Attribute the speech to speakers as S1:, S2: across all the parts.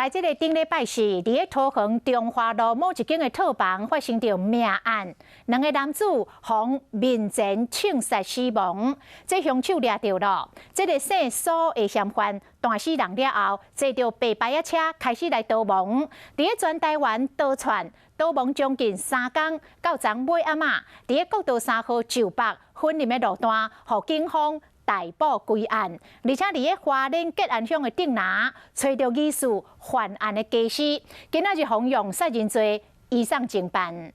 S1: 來這個頂禮拜四，佇咧桃園中華路某一間的套房發生著命案，兩个男子予面前槍殺死亡，這兇手掠著囉。這个姓蘇的嫌犯彈死人了後，坐著白牌仔車開始來逃亡，佇咧全台灣逃竄，逃亡將近3工，到昨尾暗仔，佇咧國道3號石北雲林的路段，予警方逮捕歸案，而且佇咧花蓮吉安鄉的竹林，揣著疑似犯案的家私，今仔日予用殺人罪移送偵辦。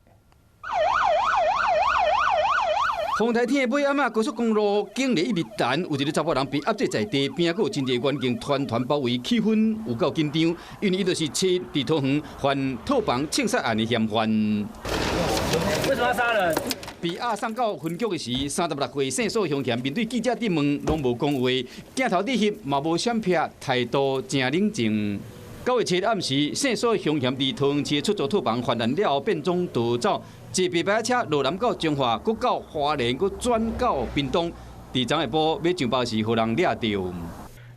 S2: 風台天的尾暗仔，高速公路警力一直等，有一个查埔人被壓制在地，邊仔閣有真濟員警團團包圍，氣氛有夠緊張，因為伊就是佇桃園犯套房槍殺案的嫌犯。
S3: 為什麼要殺人？
S2: 被押送到分局的時，36歲姓蘇兇嫌面對記者質問，攏無講話，鏡頭佇翕嘛無閃避，態度誠冷靜。9月7日暗時，姓蘇兇嫌佇桃園市出租套房犯案了後，變裝逃走，坐白牌車落南到彰化，閣到花蓮，閣轉到屏東，佇昨下晡欲上包時，予人掠著。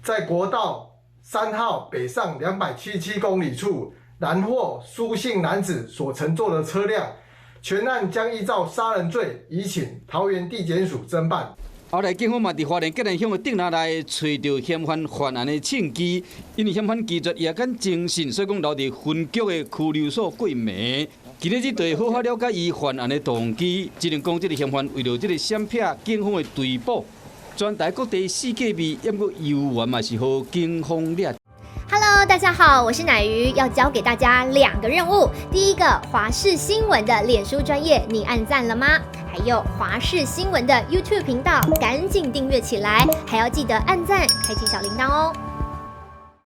S4: 在國道3號北上277公里處，攔獲蘇姓男子所乘坐的車輛。全案將依照殺人罪移請桃園地檢署偵辦。
S2: 後來警方嘛佇花蓮吉安鄉的竹林內揣著嫌犯犯案的槍支，因為嫌犯拒絕夜間偵訊，所以講留佇分局的拘留所過暝。今日這對好好了解伊犯案的動機，只能講這个嫌犯為著這个閃避警方的追捕，全台各地四界覓，猶閣猶原嘛是予警方掠。
S5: Hello，大家好，我是奶魚，要交給大家兩個任務。第一個，華視新聞的臉書專頁，你按讚了嗎？還有華視新聞的 YouTube 頻道，趕緊訂閱起來，還要記得按讚，開啟小鈴鐺哦。